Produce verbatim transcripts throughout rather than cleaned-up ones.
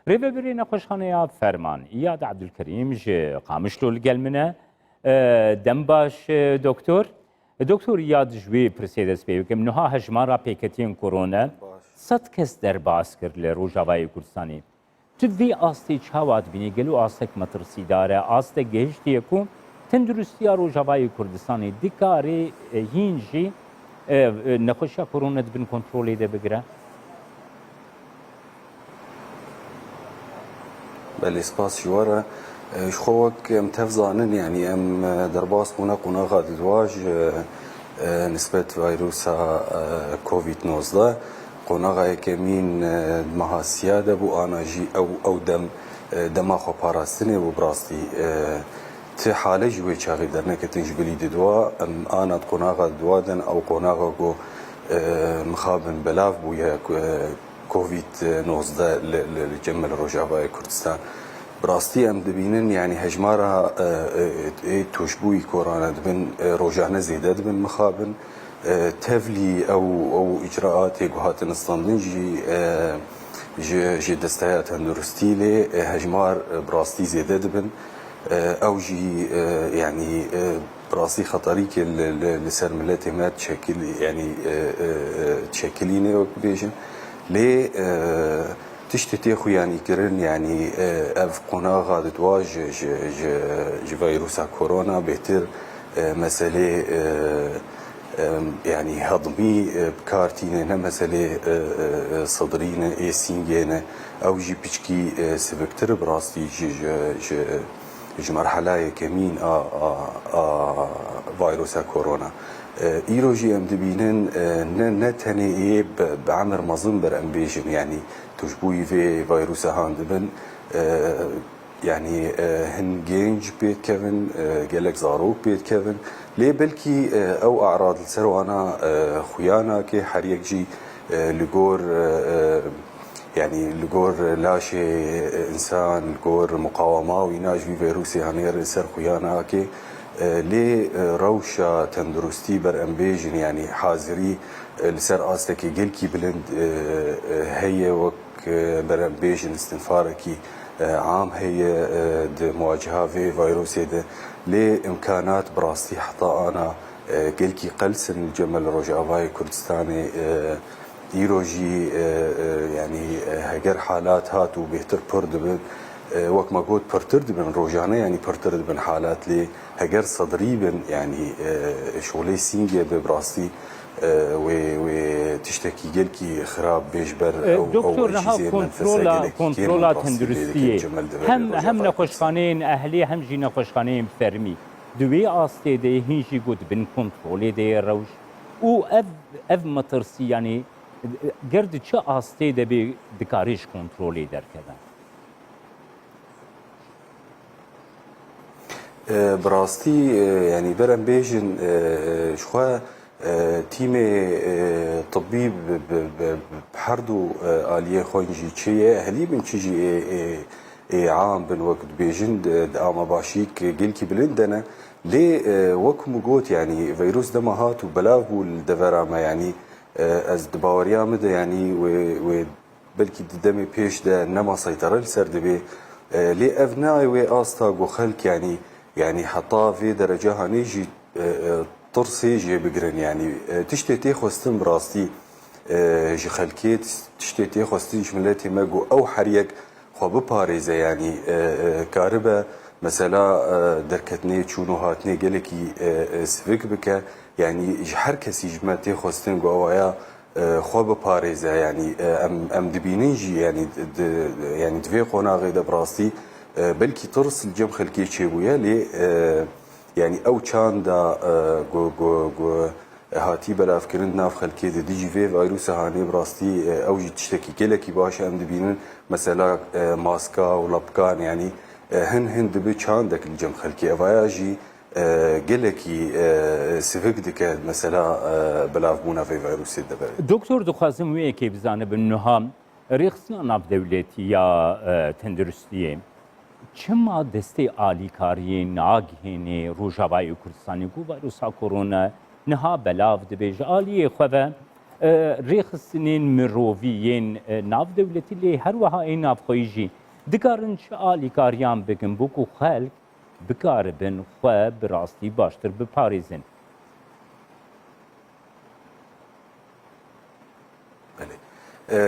Rêvebirê Nexweşxaneya Ferman, Îyad Ebdulkerîm ji Qamişlo li gel min e. E, dem baş, e, doktor. E, doktor Îyad, ji wê pirsê dest pê bikim. Niha hejmara pêketiyên korona Baş. sed kes derbas kir li Rojavayê Kurdistanê. Tu vê astê çawa dibînî? Gelo astek metirsîdar e, astek gehiştiye ku tenduristiya Rojavayê Kurdistanê dikarê, e, hîn jî, e, e, nexweşiya korona di bin kontrolê de bigire? Belê, spas ji we re. E, ji xwe wek em tev zanin, yanî em, e, derbas bûne qonaxa didwa ji, e, nisbet vayrusa, e, covid nozdeh. Qonaxa yekemîn, e, di meha siya de bû, ana jî ew, ew dem, e, dema xwe parastinê bû bi rastî. E, ti hale ji wê çaxê derneketin ji bilî didwa. Em ana di qonaxa didwa din, ew qonaxa ku, e, mixabin belav bûye, ku, e, covid nozdeh li, li, li cem li Rojavayê Kurdistan. Bi rastî em dibînin, yanî hejmara, e, e, ê tûşbûyî korona dibin, e, rojane zêde dibin mixabin. E, tevlî ew, ew îcraatê ku hatin standin jî, e, ji, ji desteya tenduristî lê, e, hejmar, e, bi rastî zêde dibin. E, ew jî, e, yanî, e, bi rastî xeterîkê li, li, li ser miletê me dişekil-, yanî, e, e, e, dişekilîne wek bibêjin. Lê, e, tiştê tê xuyanîkirin, yanî, e, ev qonaxa didwa ji, ji, ji, ji vayrusa korona bêtir, e, meselê, e, e, yanî hedmî, e, bi kar tîne, ne meselê, e, e, e, sidrî ne, ê sîngê ne. Ew jî piçkî, e, siviktir bi rastî ji, ji, ji, ji merhela yekemîn a, a, a vayrusa korona. E, îro jî em dibînin, e, ne, ne tenê ê bi, bi emir mezin ber em bêjin, yanî tûşbûyî vê vayrusa han dibin, e, yanî, e, hin genc pê dikevin, e, gelek zarok pê dikevin. Lê belkî, e, ew e'rad li ser wana, e, xuya nake, her yek jî, e, li gor, e, e, yanî li gor laşê, e, însan, li gor muqawema wîna ji vî vîrusê haniye li ser xuya nake. E, lê, e, rewşa tenduristî ber em bêjin, yanî hazirî, e, li ser astekê gelkî bilind, e, e, heye wek, e, ber em bêjin istinfarekî, e, am heye, e, di muwaciha vê vîrusê de. Lê imkanat bi rastî heta ana, e, gelkî qels in li cem li Rojavayê Kurdistanê, e, îro jî, e, e, yanî, e, heger halat hat û bêhtir pir dibin, e, wek me got pirtir dibin rojane, yanî pirtir dibin halat, lê heger sedrî bin, yanî, e, şolê sîngê bi bi rastî, e, wê, wê tiştekî gelkî xirab bê ji ber E, ew, ew doktor, niha jî zêde kontrola, menfese gelekî kêm kontrola bi rastî tenduristiyê. Hem, hem nexweşxaneyên ehlî, hem jî nexweşxaneyên fermî. Di wê astê de hîn jî got bin kontrolê de ye rewş. Û ev, ev metirsî, yanî, ger di çi astê de bê, dikarê ji kontrolê derkeve? E, bi rastî, e, yanî ber em bêjin, e, e, ji xwe, e, tîmê, e, tibbî bi, bi, bi, bi her du, e, aliyê xwe jî çi ye, ehlî bin çi jî ê, ê, ê am bin wek dibêjin, di, di amabaşiyek gelkî bilind de ne. Lê, e, wek min got, yanî vîrus dema hat û belav bû li devera me, yanî, e, ez di baweriya min de, yanî wê, wê belkî di demê pêş de nema seytere li ser dibê. E, lê ev nayê wê asta ku xelk, yanî, yanî heta vê derece hanê jî, e, e, tirsê jê bigirin. Yanî, e, tiştê tê xwestin bi rastî, e, ji xelkê, tiştê tê xwestin ji miletê me ku ew her yek xwe biparêze, yanî, e, e, karibe mesela, e, derketinê, çûn û hatinê gelekî, e, e, sivik bike. Yanî ji her kesî ji me tê xwestin ku ewaya, e, xwe biparêze. Yanî, e, em, em dibînin jî, yanî di, di, yanî di vê qonaxê de bi rastî, e, belkî tirs li cem xelkê çêbûye, lê, e, yanî ew çanda, e, ku, ku, ku hatî belavkirin di nav xelkê de dijî vê vîrusa hanê bi rastî, e, ew jî tiştekî gelekî baş e. Em dibînin mesela, e, maska û lepkan, yanî, e, hin hin dibe çandek li cem xelkê. Evaya jî, e, gelekî, e, sivik dike mesela, e, belavbûna vê vîrusê de be. Doktor, dixwazim wê yekê bizanibim niha rêxistina navdewletî ya, e, tenduristiyê çima destê alîkariyê nagihênê Rojavayê Kurdistanê ku vîrusa korona niha belav dibe ji aliyê xwe ve, e, rêxistinên mirovî yên, e, navdewletî lê her wiha ên navxweyî jî dikarin çi alîkariyan bikin bo ku xelk bikaribin xwe bi rastî baştir biparêzin. Belê. E,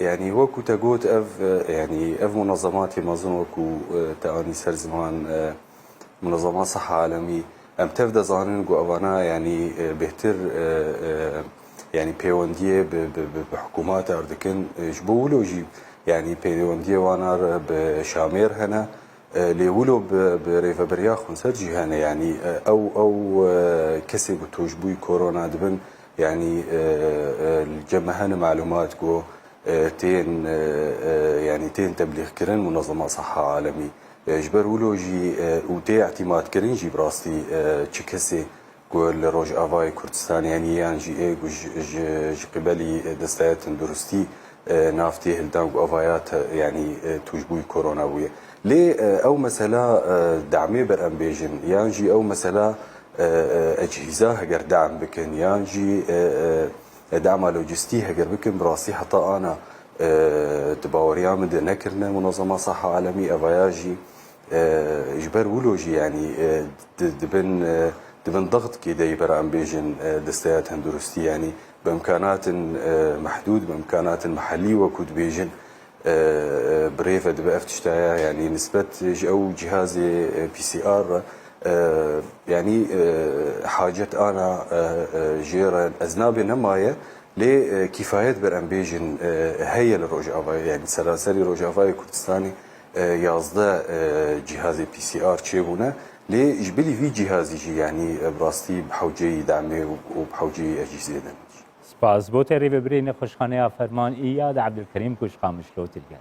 yanî wekû te got ev, e, yanî ev munezematê mezin wekû, e, te anî ser ziman, e, Munezema Siha Alemî, em tev de zanin ku evana yanî, e, bêhtir, e, e, yanî pêwendiyê bi, bi, bi, bi hikûmatar dikin. E, ji bo wilo jî yanî pêwendiyê wana re bi şamêr hene. E, lê wilo bi, bi rêveberiya xwinser jî hene. Yanî, e, ew, ew, e, kesê ku tûşbûyî korona dibin, yanî, e, e, li cem me hene malûmat ku, e, tên, e, e, yanî tên teblîxkirin Munezema Siha Alemî. E, ji ber wilo jî, e, û tê îtîmadkirin jî bi rastî, e, çi kesê ku li Rojavayê Kurdistanê, yanî yan jî ê ku ji, ji, ji qibelî Desteya Tenduristî, e, nav tê hildan ku evaya te, yanî, e, tûşbûyî korona bûye. Lê, e, ew mesela, e, demê ber em bêjin, yan jî ew mesela, e, e, ecihîza heger dem bikin, yan jî, e, e, dema lojistî heger bikin, bi rastî heta ana, e, di baweriya min de nekirine Munezema Siha Alemî, evaya jî, e, ji ber wilo jî, yanî, e, di, dibin, e, dibin dixtikê de yê ber em bêjin, e, Desteya Tenduristî, yanî bi imkanatin, e, mehdûd, bi imkanatin mehellî wekû dibêjin, e, e, bi rê ve dibe ev tiştaya, yanî nisbet ji ew cihazê, e, P C R re, e, yanî, e, hacet ana, e, e, jê re ez nabê nemaye, lê, e, kîfayet ber em bêjin, e, heye li Rojavayê, yanî seraserî Rojavayê Kurdistanê, e, yazdeh, e, cihazê P C R çêbûne. Lê ji bilî vî cihazî jî, yanî, e, bi rastî bi hewceyî demê û, û bi hewceyî ecîzê de. Spas. Bo te rêvebirê Nexweşxaneya Ferman Îyad Ebdulkerîm ku ji Qamişlo tê li gel.